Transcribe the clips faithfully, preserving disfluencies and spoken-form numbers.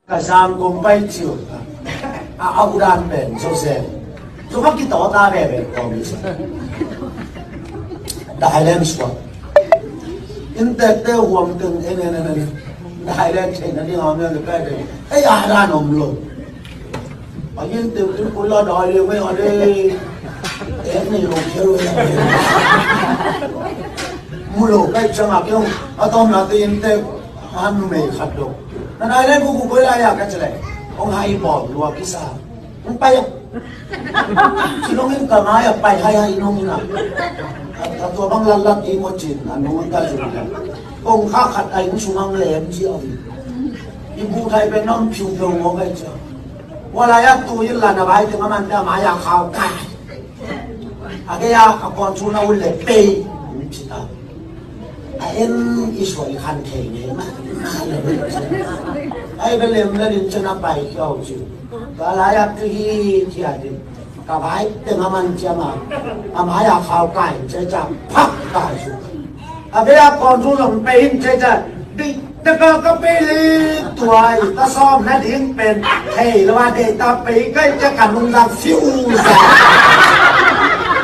Ka sang kong pai ciu a, a udan pen Joseph. Zo ka kitawta veve kong i sa. Thailand suak. Innteekte huam teng en en en en. Thailand theihna ding a om le pai teng ei a dan om lo. A innteekte koi la dai le mai a de. En nei lo khe lo. Mu lo kai chang a keu a tom na te innteek. A numei khat lo. Na nai le kuku koi lai a ka ci le. Hong hai bawm lua kisa. Hong pai a. Ci nong in ka ngai a pai hai hai nong in a. A tua bang lat lat i mo cin a nong in ka zun le. Kong kha khat a ing sung hang lem ci a wi. I bu thai pen nong piu piu mo kai ci a. Wa lai a tu in la na bai teng a man te a mai a khau kai. A kei a ka kawntun a ul le pei. Hong ci ta. A en i suai khan thei ngei mah. Ai be lem la din cen a pai kiau ci. Ka lai a tu hi ci a din. Ka bai teng a man ciam a. A mai a khau kai ce ca phak kai su. A be a kawntun hong pei in ce ca. Dei taka ka pei le tuai ka sawm na ding pen thei lo a dei ta pei kai ca ka nung dang fiu za.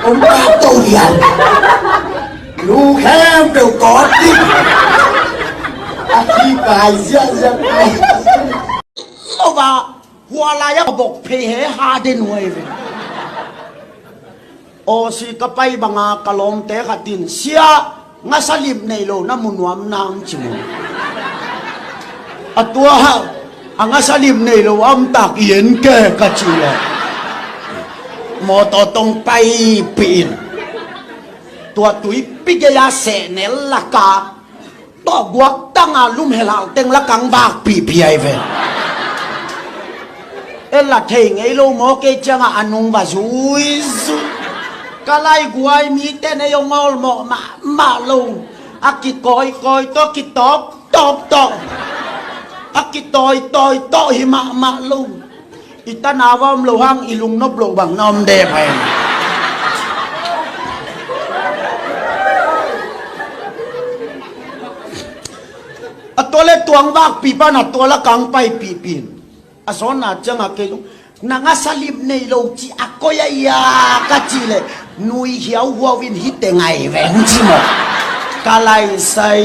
Om ta to dian. Lu khempeuh kawt ding. A thi kai ziahziah kai. Lo ba hua lai a bok phei he ha den huai ve. Aw si ka pai banga ka lawmte khat in sia ngasa lim nei lo na mu nuam nang ci mu. A tua a ngasa lim nei lo a om tak i en ke ka ci le. Mawtaw tong pai pi in. Tua tuipi gei a sehnel laka tawh guak tanga lum helhal teng lakang vak pihpih ai ve. E la thei ngei lo maw kei cianga a nung va zuizui. Ka lai guai mite nei ong awlmawh mahmah lo. A kikawikawi tawh kitawptawp tawh a kitawitawi tawh hi mahmah lo. I tanau a om lo hang i lungnop loh bang na om de pai. A tua le tuang vakpi pan a tua la kang paipihpih in. A sawnna cianga kei zong nang a salim nei lo ci a koi a ia ka ci le nui hiauhuau in hite ngai veng ci maw. Ka lai sai.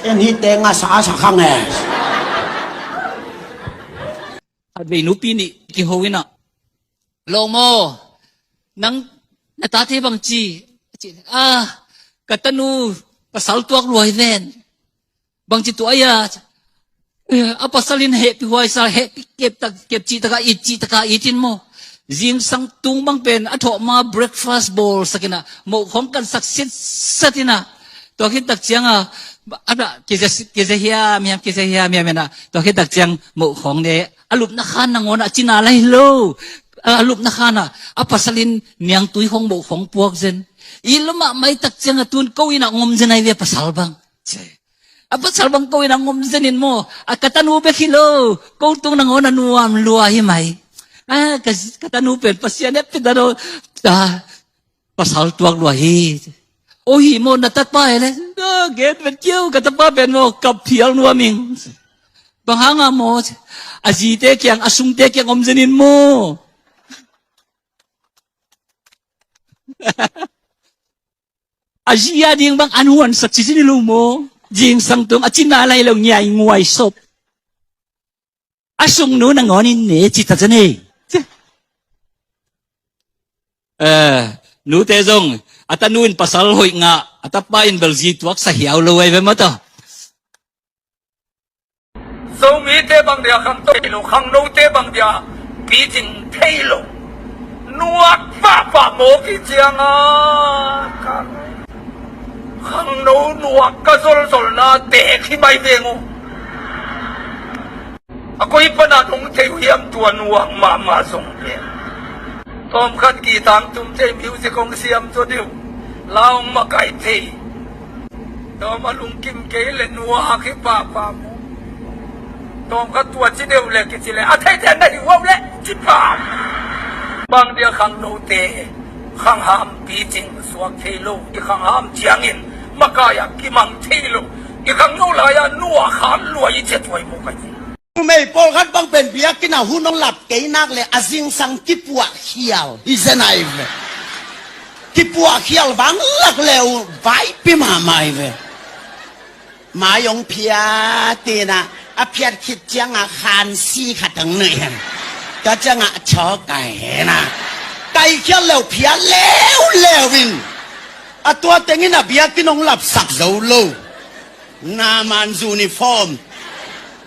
En hite nga sa a sa khang e. A vei nupi nih kiho inah, lawm aw, nang na tate bang ci? A ci, a, ka tanu pasal tuak luai ven. Bang ci tuah ia? A pasal in hehpih huaisa, hehpih kep tak, kep cih taka it, cih taka it in maw. Zingsang tung bang pen a thawh ma breakfast bawl sakinah moh khawng kan sak sitsatinah. Tua khit tak cianga a dah kizia hiam hiam, kizia hiam hiam inah tua khit tak ciang moh khawng ne a lupna khan nangawn a cina lai lo. A lupna khan ah a pasal in niangtui khawng moh khawng puak zen. I lomah maitak cianga tun ko inah ngom zen ai ve pasal bang. A pasal bang ko inah ngom zen in maw, a ka tanu bek hi lo, ko tung nangawn a nuam lua hi mai. A ka, ka tanu pen Pasian e pita do ta pasal tuak lua hi. O hi maw na tapa e le, gen vet kiau ka tapa pen maw kap phial nuam ing. Bang hanga maw, a zite kiang a sungte kiang om zen in maw. A zi a ding bang an huan sak ci zin lo maw. Zingsang tung a cina lai lo ngiai nguai sop. A sungnu nangawn in ne ci ta zan e. Eh, nute zong a tanu in pasal hoih ngah a tapa in bel zi tuak sa hiau lo ai ve mata. Zomite bang dia khangto thei lo, khangnote bang dia picing thei lo. Nuak pahpah maw kicianga khangno nuak ka zolzolna tek hi mai veng uh. A koi pana nong thei uh hiam tua nuak mahmah zong le. Tawmkhat guitar tum thei, music hong siam zaw dih uh. La hong makaih thei. Tawm a lungkim kei le nuak hi pahpah mu. Tawmkhat tua ci deuh le kici le a theite na hi uau le ci pah. Bang dia khangnote khangham picing suak thei lo, i khangham ciangin makai a kimang thei lo. I khangno lai-ah nu a khan lua i ciat huai mawk ahi. Numei pawlkhat bang pen biakinn ah hun hong lap kei nak leh a zingsang kipuah khial hi zen ahi ve. Kipuah khial vanglak leh uh vaipi mahmah hi ve. Mai hong phiat in ah, a phiat khit ciangah khansi khat hong nuih hen. Tua ciangah a chawk ahi hen ah, kaikhial leh uh phiat leuleu in. A tua teng in a biakinn hong lapsak zo lo. Naaman uniform.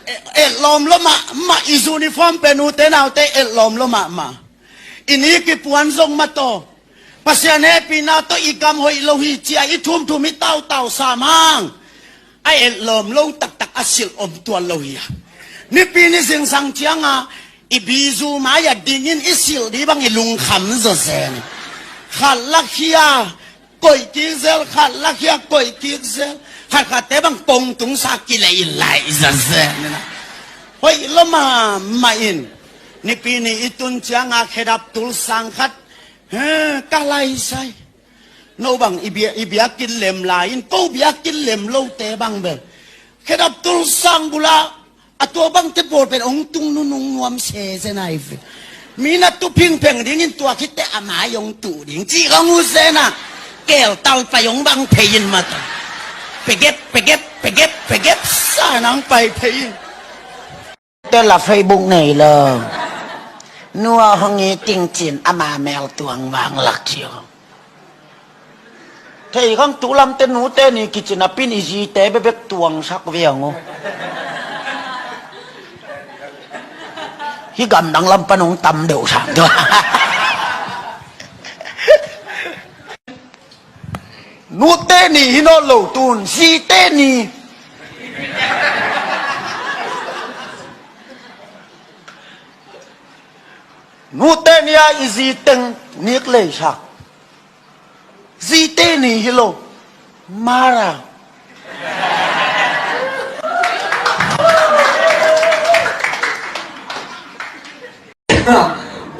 E-, etlawm lua mahmah, i uniform pen ute naute etlawm lua mahmah. I ni kipuan zong mataw. Pasian hehpihna tawh i kam hoih lo hi ci-a i thumthum i tautau sam hang. A etlawm lo taktak a silh om tuan lo hi a. Nipi ni zingsang ciangah i bizu mai-ah dingin i silh ding bang i lungkham zawzen. Khat lakhia koih kik zel, khat lakhia koih kik zel. Khatkhatte bang kongtungsa kilei laih zawzen. Hoih lua mahmah in. Nipi ni i tun ciangah khedap tulsang khat, he, ka laisai. No bang i bia-, i biakinn lem lai in, ko biakinn lem lote bang bel khedap tulsang bula a tua bangte pawl pen hong tung nunung nuam se zen ahi ve. Mi na tu phingpheng dingin tua khitte a mai hong tuh ding cih hong uh zen ah, keltal pai hong bang phei in mataw. Pegep, pegep, pegep, pegep sa nang pai phei in. Tela Facebook nei lo. Nu a hong it ing cin ama mel tuang vanglak cio. Thei kang tu lamte nute ni kici napi-in i zite bekbek tuangsak ve ang aw. Hih gamdang lam pan hong tam deuh sang tua. Nute ni hi nawn lo tun, zite ni. Nute ni-a i zi teng nik leisak. Zite ni hi lo. Mara.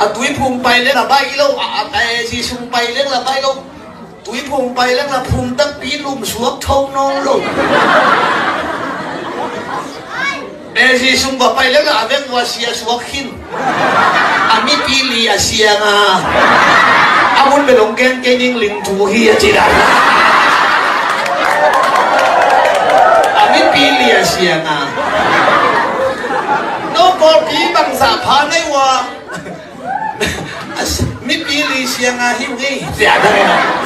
A tuiphung pai leng la baih lo, a, a, a, zi sung pai leng la baih lo. Tuiphung pai leng la phung takpi lum suak tho nawn lo. A zi sung va pai leng la a veng va sia suak khin. A mipi li a siang a. A mun bel hong gen kei ning ling thu hi a ci dan. A mipi li a siang a. No pawlpi bangzah pha nei ua. Mipi li siang a hi uh ngei. Sia dang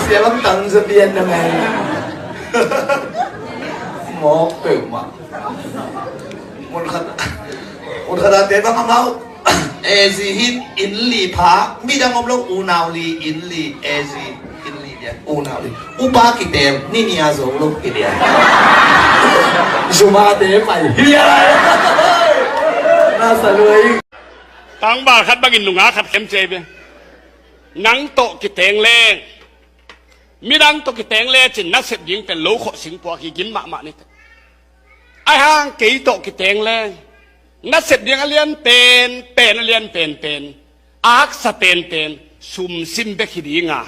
sia lam tang za pian na mai. Mawk peuhmah. Mun khat, mun khat a te bang amau. A zi hi in li pha, midang om lo, unau li, in li, a zi, in li dia, unau li. Upa kitem, ni nia zo lo ki dia. Zuma te pai hi dia. Na sa lui. Tangval khat bangin nungak khat khem cia hi ve. Nang tawh kiteng leng, midang tawh kiteng lecin na sep ding pen lo khawh singpuak hi, gim mahmah ni teh. Ahi hang kei tawh kiteng leng, na sep ding a lian pen pen, a lian pen pen, a haksa pen pen sumsim bek hi ding a,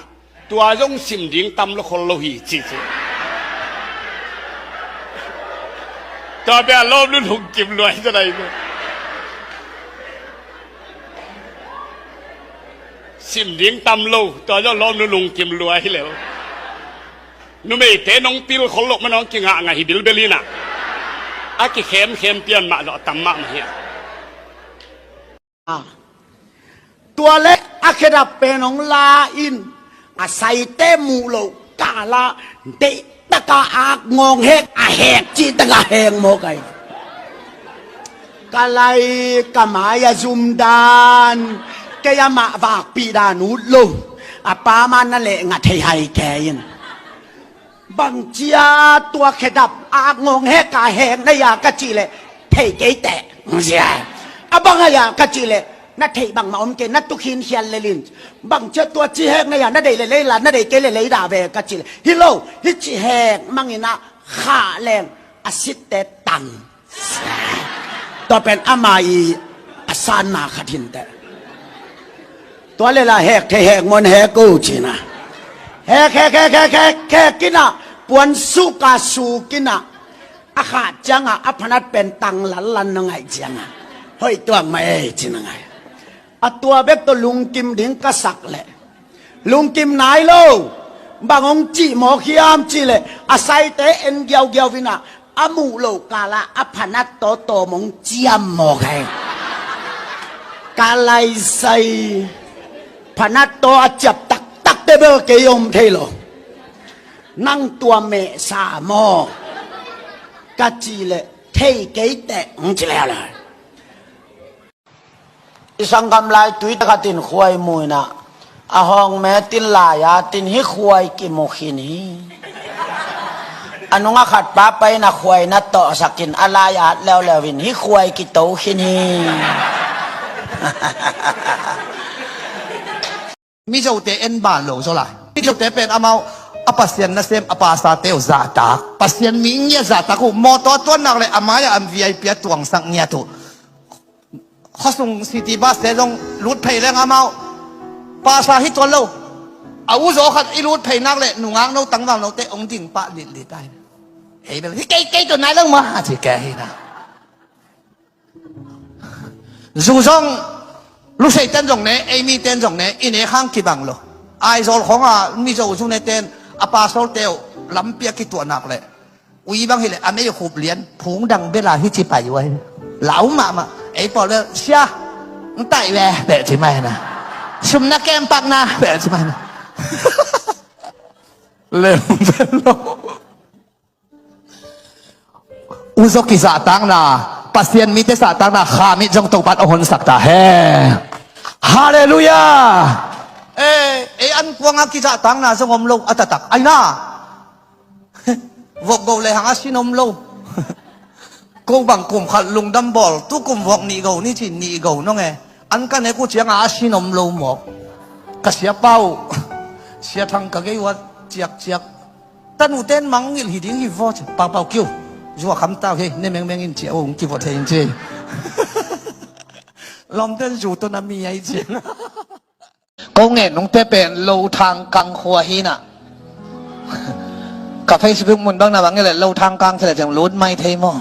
tua zong sim ding tam lo khol lo hi ci ci. Tua bia lawm lun hung kim luai ta lai. Sim ding tam lo, tua zawh lawm nu lungkim lua hi lel. Numeite nong pil khol loh manawng kingah ngah hi bilbel inah. A kikhemkhem pian mah zawh a tam mahmah hi. Tua le a khedap pen hong la in, a saite muh loh kala deih taka ak ngawng hek a hek cih taka hek mawk ahi. Ka lai ka mai a zum dan, kei amah vakpih dan ut lo. A pa man na leh ngah thei hai kei in. Bangcia tua khedap ak ngawng hek a hek na ya ka cih leh thei kei teh. A bang a ya ka cih leh na theih bangmah om kei, na tukhin khial lelin. Bangcia tua ci hek na ya, na deih le lei la, na deih kei le lei da ve ka cih leh, hi lo, hi ci hek mangin ah khah leng a sitte tang. Tua pen ama i a sanna khat hinteh. Tua le la hek thei hek mon hek uh cina. Hek hek hek hek hek hek kina, puan suk a suk kina. A khat ciangah a phanat pen tang lallan na ngaih ciangah hoih tuak mah ei ci na ngai. A tua bek tawh lungkim ding ka sak leh lungkim nai lo. Bang hong cih mawk hiam cih leh a saite en giaugiau inah a muh loh kalah a phanat tawh tawm hong ciam mawk hi. Ka laisai phanat tawh a ciap taktakte bel kei om thei lo. Nang tua mehsa maw ka cih leh thei kei teh hong ci leuleu. I sanggam lai tuite khatin khuai mu inah a hawng metin lai-a tin hih khuai kimu khin hi. A nungah khat pa pai inah khuai na tawhsakin a lai-at leuleu in hih khuai kito khin hi. Mizote en ban lo zaw lai. Mizote pen amau a Pasian nasem a pastorte uh zahtak, Pasian mi ngiat zahtak uh, mawtaw a tuan nak leh a mai-ah a V I P a tuangsak ngiat uh. Khuasung city bus te zong lut phei leng amau pastor hi tuan lo. A uzaw khat i lut phei nak leh nungak no tangval note hong ding pah litlit ai. Ei bel hi kei kei tuan nai lo maw ci kei hi na. Zu zong lusei ten zong ne, ei mi ten zong ne, i ne khang kibang lo. Aizawl khawng a Mizo zu ne ten a pastor te uh lampi a kituah nak leh ui bang hileh a mei khup lian phung dang bela hi ci pai uh ahi. Lau mahmah ei pawl bel sia, ng taih ve beh ci mai na. Sum na kem pak na beh ci mai na. Lem bel lo. Uzaw kizahtakna, Pasian mite zahtakna khamit zong Topa'n hong honsak ta hen. Halleluiah. Eh, ei ankuang a kizahtakna zong om lo a taktak ai na. Vok go le hang a sin om lo. Ko bang kum khat lungdam bawl tu kum vok nih go ni ci nih go nong e. An ka nek uh ciangah a sin om lo mawk. Ka siapa uh Sia Thang ka gei uh a ciakciak. Tanu ten mangngilh hi ding hi vaw ci. Paupau kiu. Zua kham tau hi ne mengmeng in cia uh hong kivot hi in ci. Lawm ten zu tawh na mi ahi ci. Ko ngen nungte pen lo thang kang khua hi na. Ka Facebook mun bang na bang nge le lo thang kang ci le ciang lut mai thei maw?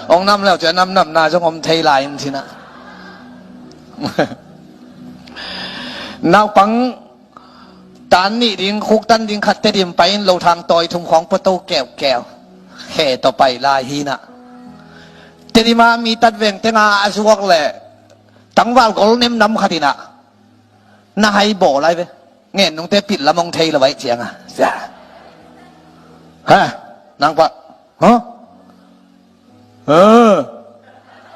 Hong nam leu ciang nam nam na zong om thei lai in ci na. Naupang tan nih ding khuk tan ding khat Tedim pai in lo thang tawi thum khawng puato keukeu khe tawh pai lai hi na. Tedim a mi tat veng tenga a zuak le tangval gol nem nam khat in a na hai bawl lai ve. Ngen nungte pit lam hong thei lo aih cianga. Ha, nang pa. Ha? Ha?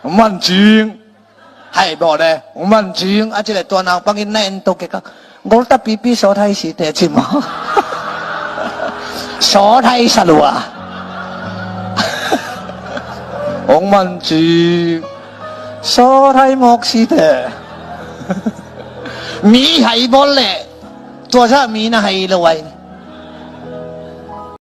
Man cing. Hai bawl de. Man cing. A ci le tua nang pangin na en to keka. Gol ta pipi sawt hai si te ci ma. Sawt hai salua. Hong man cing. Sawt hai mawk si te. Mi hai bawl le. Tua za mi na hai lo ai.